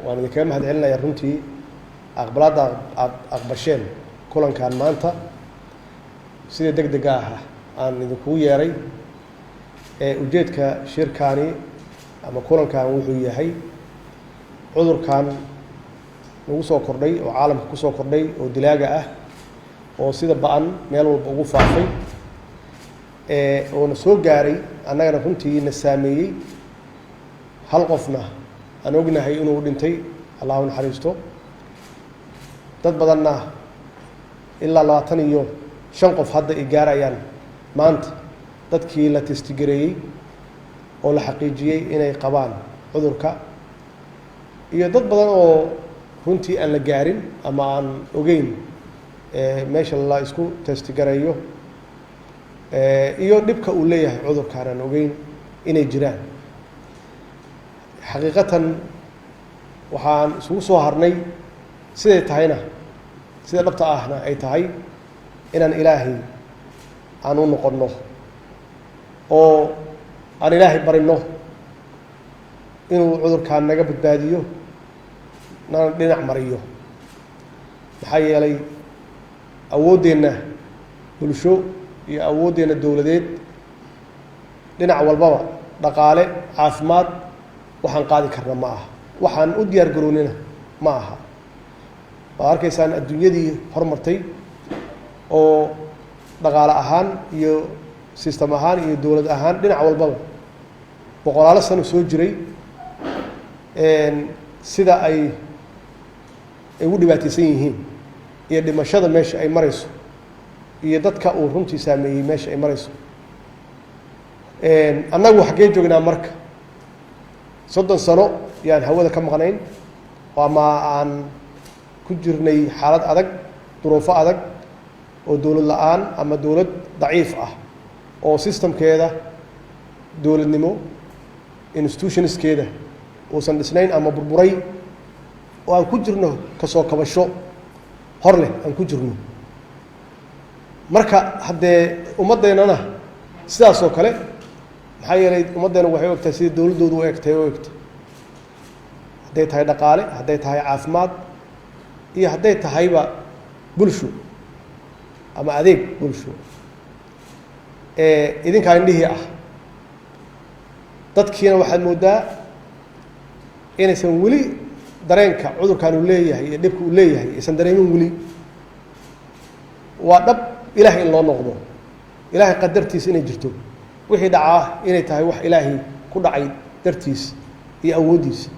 Waan idinkaga mahad celinayaa runtii aqbalaadda aad aqbasheen kulankan maanta sida deg dega ah aan idinkugu yeeray. Ee ujeedka shirkaani ama kulankan wuxuu yahay cudurkan nagu soo kordhay oo caalamka kusoo kordhay oo dilaaga ah oo sida ba'an meel walba ugu faafay ee oona soo gaaray, annagana runtii na saameeyey. Hal qofna aan ognahay inuu dhintay, Allah u naxariisto, dad badanna ilaa 25 qof hadda ay gaarayaan maanta dadkii la testigareeyey oo la xaqiijiyey inay qabaan cudurka, iyo dad badan oo runtii aan la gaarin ama aan ogeyn meesha la isku testigareeyo iyo dhibka uu leeyahay cudurkaan aan ogeyn inay jiraan. Xaqiiqatan waxaan isugu soo harnay, siday tahayna, sida dhabta ahna ay tahay, inaan Ilaahay aan u noqonno oo aan Ilaahay barinno inuu cudurkaan naga badbaadiyo, nana dhinac mariyo. Maxaa yeelay, awooddeenna bulsho iyo awooddeenna dowladeed dhinac walbaba, dhaqaale, caafimaad, waxaan qaadi karna ma aha, waxaan u diyaar garownina ma aha. Waad arkaysaan adduunyadii hormartay oo dhaqaale ahaan iyo system ahaan iyo dowlad ahaan dhinac walbaba boqolaalo sano soo jiray, sida ay ugu dhibaateysan yihiin iyo dhimashada meesha ay marayso iyo dadka uu runtii saameeyey meesha ay marayso. Annagu xaggee joognaa? Marka 30 sano yaan hawada ka maqnayn ama aan ku jirnay xaalad adag, duruufo adag oo dowlad la'aan ama dowlad daciif ah oo systemkeeda dowladnimo, institutionskeeda uusan dhisnayn ama burburay, oo aan ku jirno kasoo kabasho hor leh aan ku jirno. Marka haddee ummaddeennana sidaas oo kale, maxaa yeelay ummaddeena waxay u egtahay sida dowladdoodu u egtahay u egtay, hadday tahay dhaqaale, hadday tahay caafimaad iyo hadday tahayba bulsho ama adeeg bulsho. Idinkaa indhihii ah, dadkiina waxaad mooddaa inaysan weli dareenka cudurkan uu leeyahay iyo dhibka uu leeyahay aysan dareemin weli. Waa dhab Ilaahay in loo noqdo, Ilaahay qadartiis inay jirto, wixii dhacaa inay tahay wax Ilaahay ku dhacay dartiis iyo awooddiisa,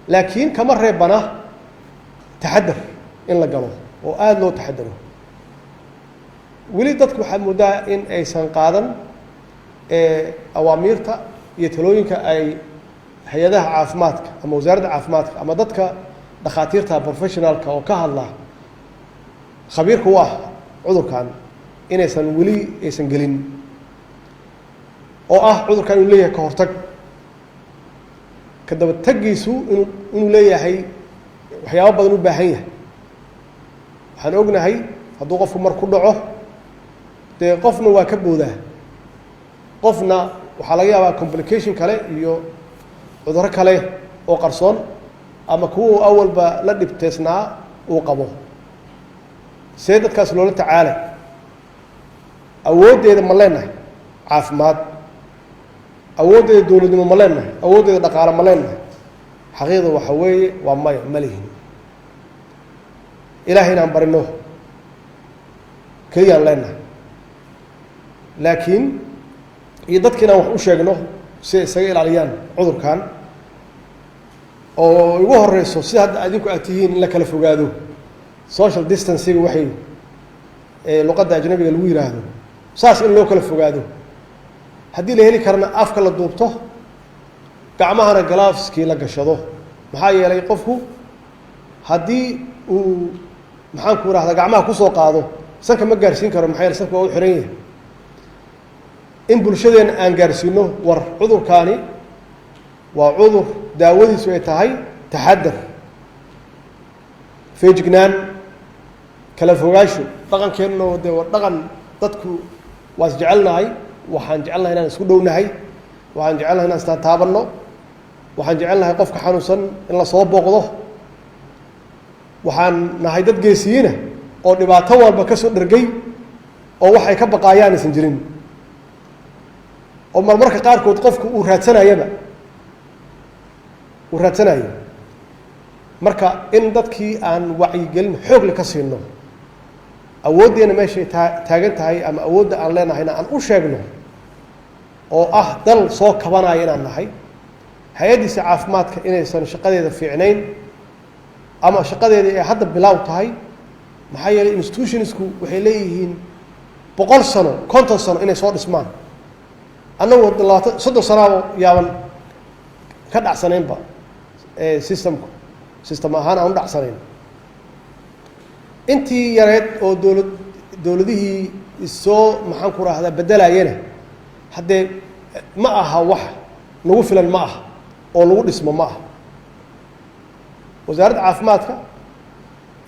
laakiin kama reebana taxadar in la galo oo aada loo taxadaro. Weli dadku waxaad mooddaa in aysan qaadan awaamiirta iyo talooyinka ay hay-adaha caafimaadka ama wasaaradda caafimaadka ama dadka dhakhaatiirta professionalka oo ka hadla, khabiirka u ah cudurkan, inaysan weli aysan gelin, oo ah cudurkan inuu leeyahay ka hortag, ka daba taggiisu inuu leeyahay waxyaabo badan u baahan yahay. Waxaan ognahay hadduu qofku mar ku dhaco, dee qofna waa ka boodaa, qofna waxaa laga yaabaa complication kale iyo cudurro kale oo qarsoon ama kuwa awalba la dhibteysnaa uu qabo. See dadkaas loola tacaalay? Awooddeeda ma leenahay caafimaad? Awooddeeda dowladnimo ma leenahay? Awooddeeda dhaqaale ma leenahay? Xaqiiqda waxa weeye waa maya, ma lihin. Ilaahay inaan barino keliyaan leenahay, laakiin iyo dadka inaan wax u sheegno si ay isaga ilaaliyaan cudurkan, oo igu horeyso sida hadda adinku aad tihiin in la kala fogaado, social distancing waxay luqadda ajnabiga lagu yiraahdo, saas in loo kala fogaado, haddii la heli karana afka la duubto, gacmahana gloveskii la gashado. Maxaa yeelay, qofku haddii uu, maxaan ku rahdaa, gacmaha kusoo qaado, sanka ma gaarsiin karo. Maxaa yeele, sanka waa u xiran yahay. In bulshadeenna aan gaarsiino war cudurkaani waa cudur daawadiisu ay tahay taxadar, feejignaan, kala fogaasho. Dhaqankeenna dee waa dhaqan dadku waa is jecelnahay. Waxaan jecelnahay inaan isku dhownahay, waxaan jecelnahay inaan istaataabanno. Waxaan jecelnahay qofka xanuunsan in la soo booqdo. Waxaan nahay dad geesiyiina oo dhibaato walba ka soo dhergay, oo waxay ka baqaayaan aysan jirin, oo marmarka qaarkood qofku uu raadsanayaba uu raadsanayo. Marka in dadkii aan wacyigelin xoogle ka siino, awooddeena meeshay taagan tahay ama awoodda aan leenahayna aan u sheegno, oo ah dal soo kabanaya inaan nahay, hay-addiisa caafimaadka inaysan shaqadeeda fiicnayn ama shaqadeeda ay hadda bilaaw tahay. Maxaa yeelay, institutionsku waxay leeyihiin 100 sano, 50 sano inay soo dhismaan. Annagu 20, 30 sanaaba yaaban ka dhacsanaynba systemku, system ahaan aan u dhacsanayn. Intii yareed oo dowladihii issoo, maxaan ku rahdaa, bedelaayena, haddee ma aha wax nagu filan, ma aha oo lagu dhismo ma aha. Wasaaradda caafimaadka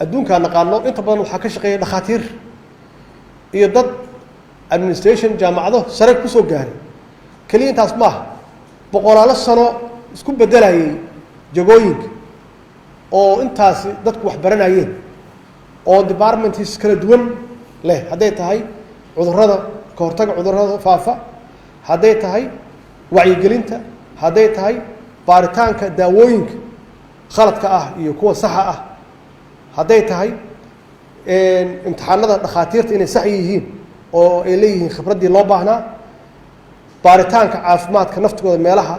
adduunkaa naqaano inta badan waxaa ka shaqeeya dhakhaatiir iyo dad administration jaamacado sare kusoo gaaray. Keliya intaas maaha, boqolaalo sano isku beddelayay jagooyinka, oo intaasi dadku wax baranayeen, oo departments kala duwan leh, hadday tahay cudurrada, ka hortaga cudurrada faafa, hadday tahay wacyigelinta, hadday tahay baaritaanka daawooyinka khaladka ah iyo kuwa saxa ah, hadday tahay imtixaanada dhakhaatiirta inay sax yihiin oo ay leeyihiin khibraddii loo baahnaa, baaritaanka caafimaadka naftigooda, meelaha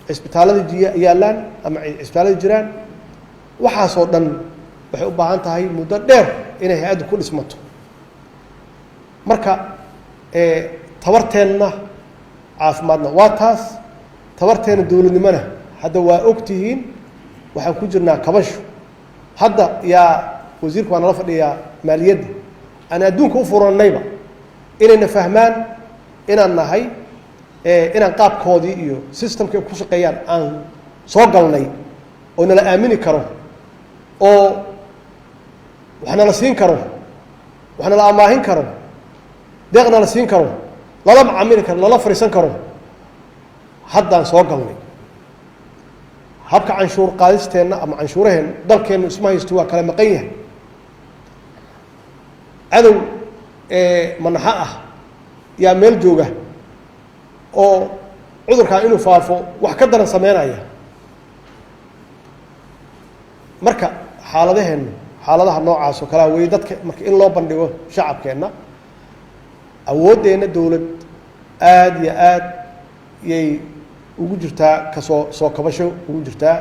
cisbitaallada yaallaan ama cisbitaallada jiraan. Waxaasoo dhan waxay u baahan tahay muddo dheer inay hay-addu ku dhismato. Marka tabarteenna caafimaadna waa taas, tabarteenna dowladnimona hadda waa og tihiin. Waxaan ku jirnaa kabasho. Hadda yaa wasiirku waa nala fadhiyaa maaliyadda, aan adduunka u furanayba inayna fahmaan inaan nahay, inaan qaabkoodii iyo systemkii ku shaqeeyaan aan soo galnay, oo nala aamini karo, oo wax nala siin karo, wax nala amaahin karo, deeq nala siin karo, lala macaamili karo, lala fariisan karo. Haddaan soo galnay habka canshuur qaadisteenna ama canshuuraheenna. Dalkeennu isma haysto, waa kala maqan yahay. Cadow manaxo ah yaa meel jooga oo cudurkan inuu faafo wax ka daran sameynaya. Marka xaaladaheennu xaaladaha noocaas oo kalea wey. Dadka marka in loo bandhigo shacabkeenna awooddeenna dowlad aada iyo aad yay ugu jirtaa, kasoo soo kabasho ugu jirtaa,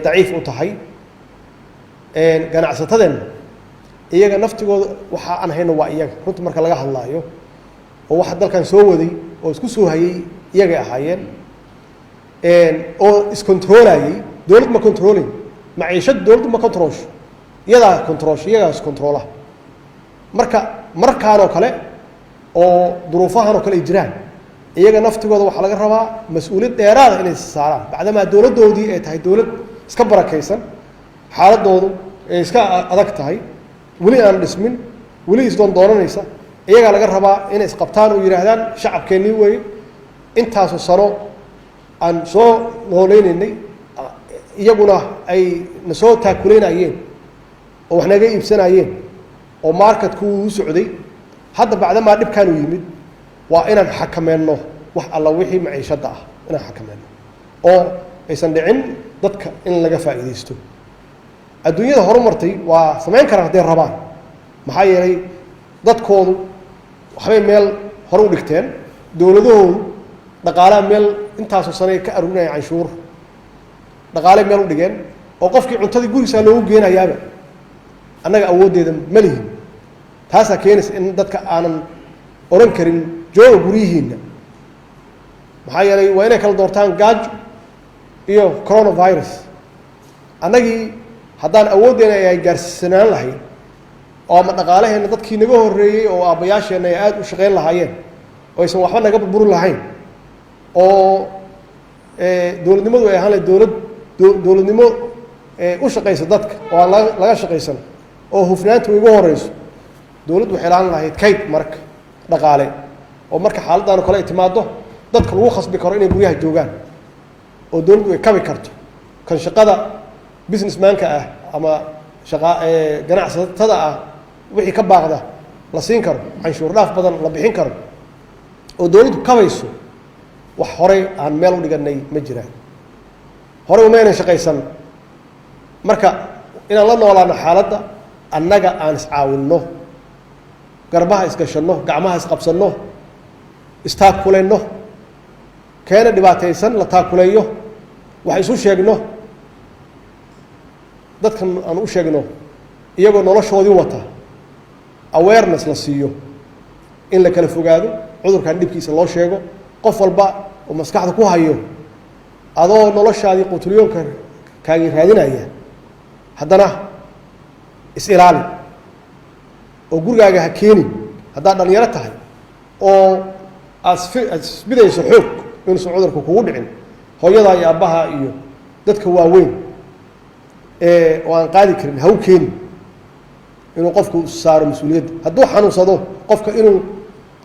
daciif u tahay. Ganacsatadeenna iyaga naftigooda waxa aan hayno waa iyaga. Runta marka laga hadlaayo, oo waxa dalkan soo waday oo isku soo hayay iyagay ahaayeen, oo iscontrolayay. Dowlad ma controlling maciishad, dowladdu ma controlsho, iyadaa controlsho, iyagaa iscontrola. Marka markaan oo kale oo duruufahan oo kale ay jiraan, iyaga naftigooda waxaa laga rabaa mas-uuliyad dheeraada inay saaraan, bacdamaa dowladdoodii ay tahay dowlad iska barakaysan, xaaladoodu ay iska adag tahay, weli aan dhismin, weli isdoondoonanaysa. Iyagaa laga rabaa inay isqabtaan oo yidhaahdaan shacabkeennii weeye, intaasoo sano aan soo nooleynaynay, iyaguna ay na soo taakuleynayeen oo wax naga iibsanayeen oo marketku uu u socday. Hadda bacdamaa dhibkaan uu yimid, waa inaan xakameenno wax alla wixii maciishadda ah, inaan xakameenno oo aysan dhicin dadka in laga faa'iidaysto. Adduunyada horumartay waa samayn karaan hadday rabaan. Maxaa yeelay, dadkoodu waxbay meel hore u dhigteen, dowladahoodu dhaqaalaha meel intaasoo sanay ka aruurinaya, canshuur dhaqaaley meel u dhigeen, oo qofkii cuntadii gurigiisaa loogu geenayaaba. Annaga awooddeeda ma lihin. Taasaa keenaysa in dadka aanan odhan karin jooga guryihiinna. Maxaa yeelay, waa inay kala doortaan gaajo iyo coronavirus. Annagii haddaan awooddeena ay gaarsiisanaan lahayn, oo ama dhaqaalaheenna dadkii naga horreeyey oo aabbayaasheenna ay aada u shaqayn lahaayeen, oo aysan waxba naga burburin lahayn, oo dowladnimadu ay ahaan lahayd dowladnimo u shaqaysa dadka oo aan laga shaqaysan, oo hufnaanta ugu horeyso, dowladdu waxay lahaan lahayd kayd marka dhaqaale, oo marka xaaladdan oo kale ay timaado dadka lagu khasbi karo inay guryaha joogaan. Oo dowladdu ay kabi karto kan shaqada businessmanka ah ama shaqa ganacsatada ah, wixii ka baaqda la siin karo, canshuur dhaaf badan la bixin karo oo dowladdu kabayso. Wax horey aan meel u dhiganay ma jiraan, horey umaynan shaqaysan. Marka inaan la noolaano xaaladda, annaga aan iscaawinno, garbaha isgashanno, gacmaha isqabsanno, istaakulenno, keena dhibaataysan la taakuleeyo, wax isu sheegno, dadkan aan u sheegno iyagoo noloshoodii wata, awareness la siiyo, in la kala fogaado, cudurkan dhibkiisa loo sheego, qof walba oo maskaxda ku hayo adoo noloshaadii qutuliyoonka kaagii raadinaya, haddana is-ilaali oo gurigaaga ha keenin. Haddaad dhalinyaro tahay oo aad aad isbidayso xoog inuusan cudurka kugu dhicin, hooyadaa iyo aabbaha iyo dadka waaweyn ee oo aan qaadi karin ha u keenin. Inuu qofku saaro mas-uuliyadda hadduu xanuunsado, qofka inuu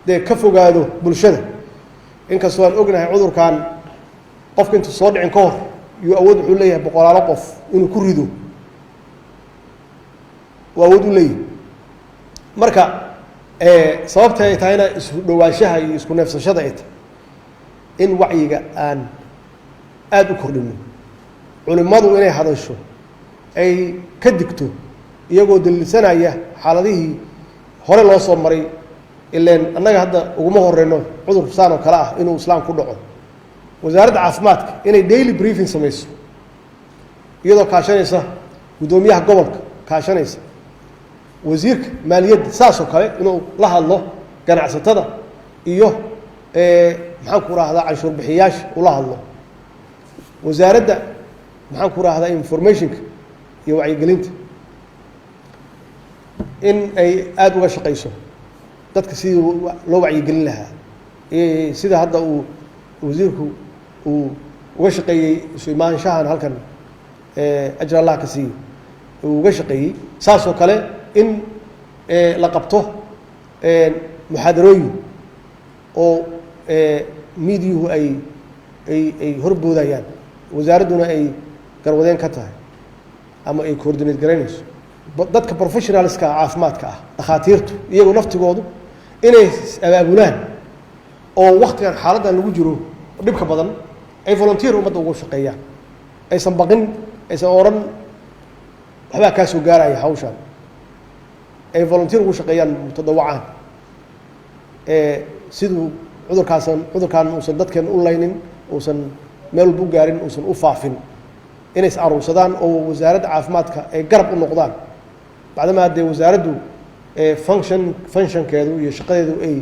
dee ka fogaado bulshada, inkastoo aan ognahay cudurkan qofka intuu soo dhicin ka hor yuu awood wuxuu leeyahay boqolaalo qof inuu ku rido uu awood u leeyahay. Marka sababta ay tahayna isku dhowaanshaha iyo isku neefsashada ay tahay, in wacyiga aan aada u kordhino, culimmadu inay hadasho, ay ka digto iyagoo daliilsanaya xaaladihii hore loo soo maray. Ileen annaga hadda uguma horeyno cudur saan oo kale ah inuu islaam ku dhaco. Wasaaradda caafimaadka inay daily briefing samayso, iyadoo kaashanaysa guddoomiyaha gobolka, kaashanaysa wasiirka maaliyadda, saas oo kale inuu la hadlo ganacsatada iyo maxaan ku rahdaa canshuur bixiyaasha ula hadlo. Wasaaradda, maxaan ku rahdaa, informationka iyo wacyigelinta in ay aada uga shaqayso dadka sidii loo wacyigelin lahaa, sida hadda uu wasiirku uu uga shaqeeyey isu imaanshahan halkan, ajir Allah ka siiyo, uu uga shaqeeyey, saas oo kale in la qabto muxaadarooyin oo miidiyuhu ay horboodayaan, wasaaradduna ay garwadeen ka tahay ama ay coordinate garaynayso. Dadka professionalska caafimaadka ah, dhakhaatiirtu, iyagu naftigoodu inay abaabulaan oo waktigan xaaladdan lagu jiro dhibka badan ay volunteer ummadda ugu shaqeeyaan, aysan baqin, aysan odhan waxbaa kaa soo gaaraya hawshan, ay volunteer ugu shaqeeyaan, mutadawacaan, siduu cudurkaasan cudurkaan uusan dadkeen u laynin, uusan meel walba u gaarin, uusan u faafin, inay is aruursadaan oo wasaaradda caafimaadka ay garab u noqdaan, bacdamaa dee wasaaraddu functionkeedu iyo shaqadeedu ay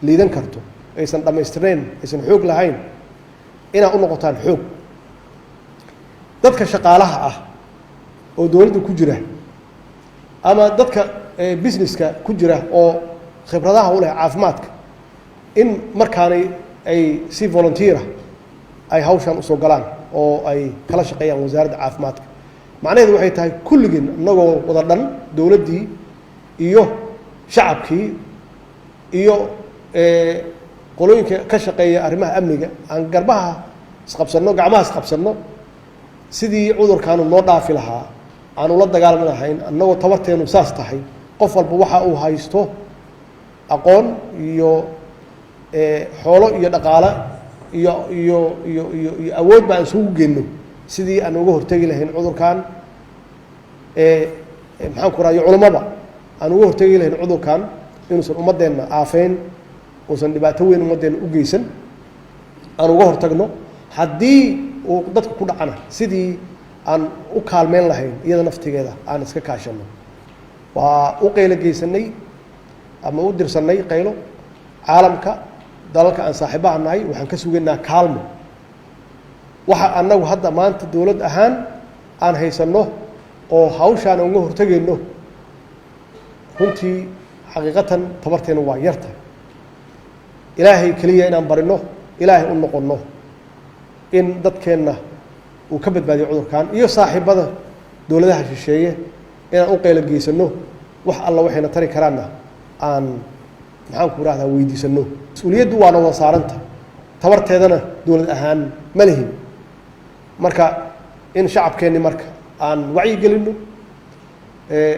liidan karto, aysan dhammaystirnayn, aysan xoog lahayn, inaad u noqotaan xoog. Dadka shaqaalaha ah oo dowladda ku jira ama dadka businesska ku jira oo khibradaha u leh caafimaadka, in markaanay ay si volunteera ay hawshan usoo galaan oo ay kala shaqeeyaan wasaaradda caafimaadka. Macnaheedu waxay tahay kulligeen innagoo wada dhan, dowladdii iyo shacabkii iyo qolooyinka ka shaqeeya arrimaha amniga, aan garbaha isqabsanno, gacmaha isqabsanno, sidii cudurkaanu noo dhaafi lahaa, aan ula dagaalami lahayn, annagoo tabarteenu saas tahay. Qof walba waxa uu haysto, aqoon iyo xoolo iyo dhaqaale iyo awood ba aan isugu geenno sidii aan uga hortegi lahayn cudurkan, maxaan ku raha, iyo culammada aan uga hortegi lahayn cudurkan inuusan ummaddeenna aafeyn, uusan dhibaato weyn ummaddeenna u geysan, aan uga hortagno. Haddii uu dadka ku dhacana, sidii aan u kaalmeyn lahayn iyada naftigeeda aan iska kaashano. Waa u qaylo geysanay ama u dirsanay qaylo caalamka, dalalka aan saaxiibaha nahay. Waxaan ka sugaynaa kaalmo. Waxa annagu hadda maanta dowlad ahaan aan haysanno oo hawshaan uga hortegayno, runtii xaqiiqatan tabarteena waa yarta. Ilaahay keliya inaan barino, Ilaahay u noqonno in dadkeenna uu ka badbaadiyo cudurkan, iyo saaxiibada dowladaha shisheeye inaan u qaylo geysano, wax alla waxayna tari karaanna aan, maxaan ku rahdaa, weydiisano. Mas-uuliyaddu waana wada saaranta, tabarteedana dowlad ahaan ma lihin. Marka in shacabkeenni marka aan wacyi gelinno,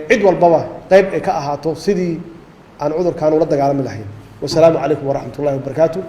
cid walbaba qayb ay ka ahaato sidii aan cudurkan ula dagaalami lahayn. Wasalaamu calaykum waraxmat ullahi wabarakaatu.